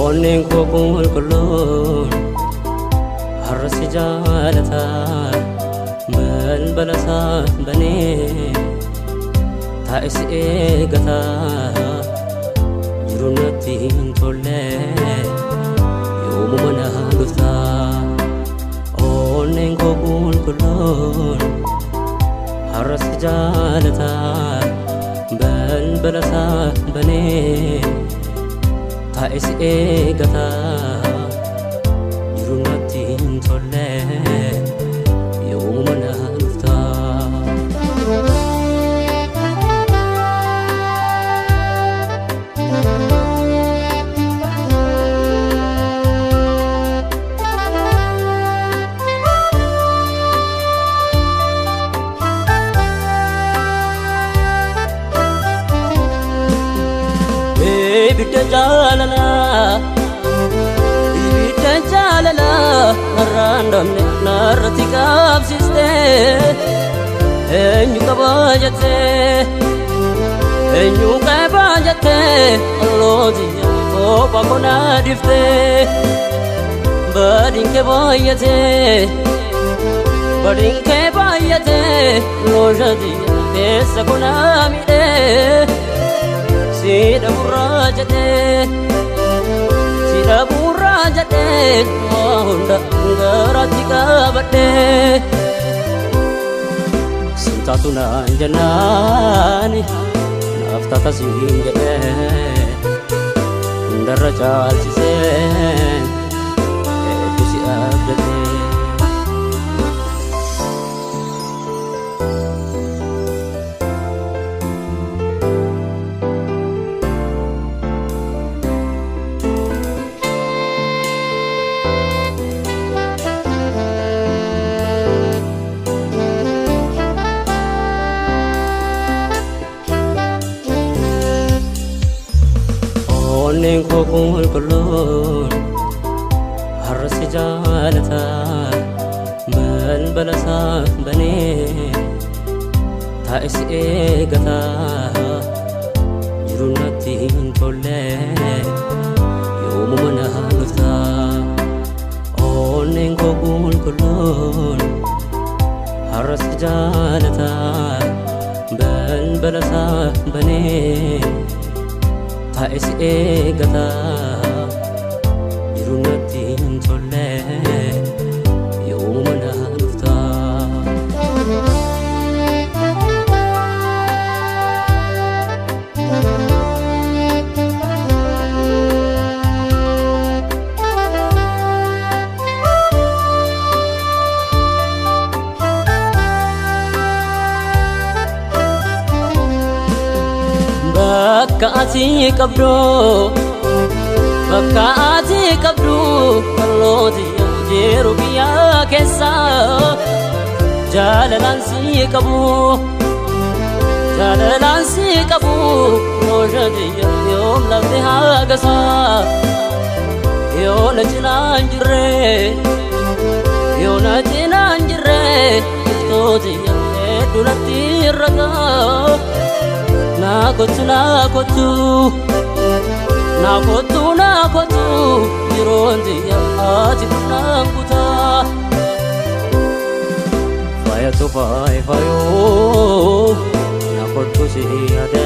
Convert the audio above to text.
Onneen koo qulqulluun har'a si jaalata balbala isaa banee taa'ee si eeggata jiruun natti hin tolle yoomuma na dhufta. Onneen koo qulqulluun har'a si jaalata balbala isaa banee taa'ee si eeggata jiruun natti hin tolle yoomuma na dhufta. Ibidda jaalalaa, ibidda jaalalaa, narraan dhabne narratti qabsiistee eenyu qabaa jettee, eenyu qabaa jettee allootiyya kophaa koo dhiftee badiin kee baay'atee, badiin kee baay'atee looshatiyya keessa koo miidhee. Sida burraa jedhee, sida burraa jedhee, waa hunda garaatti qabadhee. Sintaatu naan jennaani naaf taata siin jedhee, hundarra caalchisee hedduu si abdatee. Onneen koo qulqulluun har'a si jaalata balbala isaa banee taa'ee si eeggata jiruun natti hin tolle yoomuma na dhufta. Onneen koo qulqulluun har'a si jaalata balbala isaa banee taa'ee si eeggata jiruun natti hin tolle yoomuma na dhufta. Bakka ati qabdu, bakka ati qabdu, qallootiyya jiru biyya keessa jaalalaan si qabu, jaalalaan si qabu, looshatiyya yoom lafti hagasa yoo na cinaa hin jirre, yoo na cinaa hin jirre, iftootiyya hedduu natti hir'ata. Na kottu, na kottu, na kottu, na kottu, yeroon tiyya ati qunnaan kutaa. Faayatu faaya faayoo, na kottu si yaade,